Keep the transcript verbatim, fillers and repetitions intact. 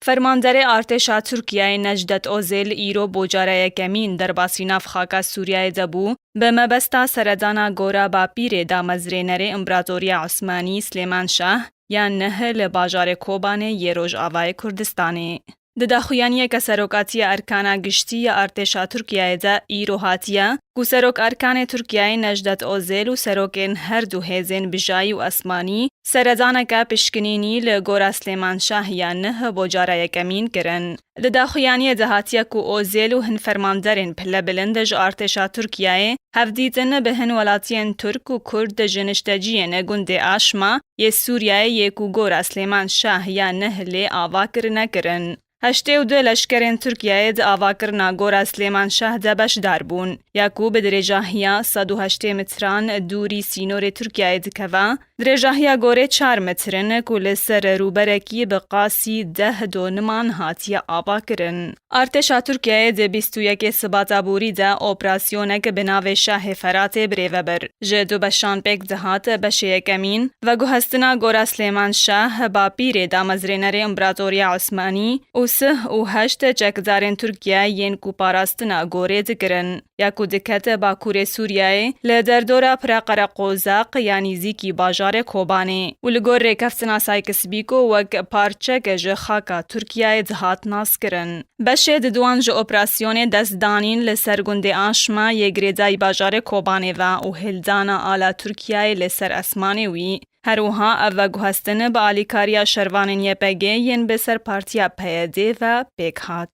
Fermanderê artêşa Tirkiyeyê Necdet Ozêl îro bo cara yekemîn derbasî nav xaka Sûriyeyê de bû, bi mebesta seredana gora bapîrê damezrênerê Împaratoriya Osmanî Silêman Şah ya neh li bajarê Kobanê yê Rojavayê Kurdistanê. Di daxuyaniyeke serokatiya erkana giştî ya artêşa Tirkiyeyê de îro hatiye ku serok erkanê Tirkiyeyê Necdet Ozêl û serokên her du hêzên bijayî û esmanî seredaneke pişkinînî li gora Silêman Şah ya neh bo cara yekemîn kirin. Di daxuyaniyê de hatiye ku Ozêl û hin fermanderên pilebilind ji artêşa Tirkiyeyê hevdîtin bi hin welatiyên Tirk û Kurd ji nişteciyên gundê Aşma yê Sûriyeyê yê ku gora Silêman Şah ya neh lê ava kirine kirin. Heştê û du leşkerên Tirkiyeyê di avakirina gora Silêman Şah de beşdar bûn, ya ku bi dirêjahiya sed û heştê metran dûrî sînorê Tirkiyeyê dikeve, dirêjahiya gorê çar metr in ku li ser rûberekî bi qasî deh doniman hatiye avakirin. Artêşa Tirkiyeyê di bîst û yekê Sibata borî de operasyonek bi navê Şahê Feratê birêve bir. Ji du beşan pêk dihat, beşê yekemîn, veguhestina gora Silêman Şah, bapîrê damezrênerê Împaratoriya Osmanî û sih û heşt çekdarên Tirkiye yên ku parastina gorê dikirin, ya ku dikete bakurê Sûriyeyê li derdora Pira Qereqozaq ya nîzîkî bajarê Kobanê û li gor rêkeftina Sykes-Picot wek parçek ji xaka Tirkiyeyê dihat naskirin. Beşê diduan ji operasyonê dest danîn li ser gundê Aşma yê girêdayî bajarê Kobanê ve û hildana ala Tirkiyeyê li ser esmanê wî. Her wiha ev veguhestin bi alîkariya şervanên Y P G yên bi ser partiya P Y D ve pêk hat.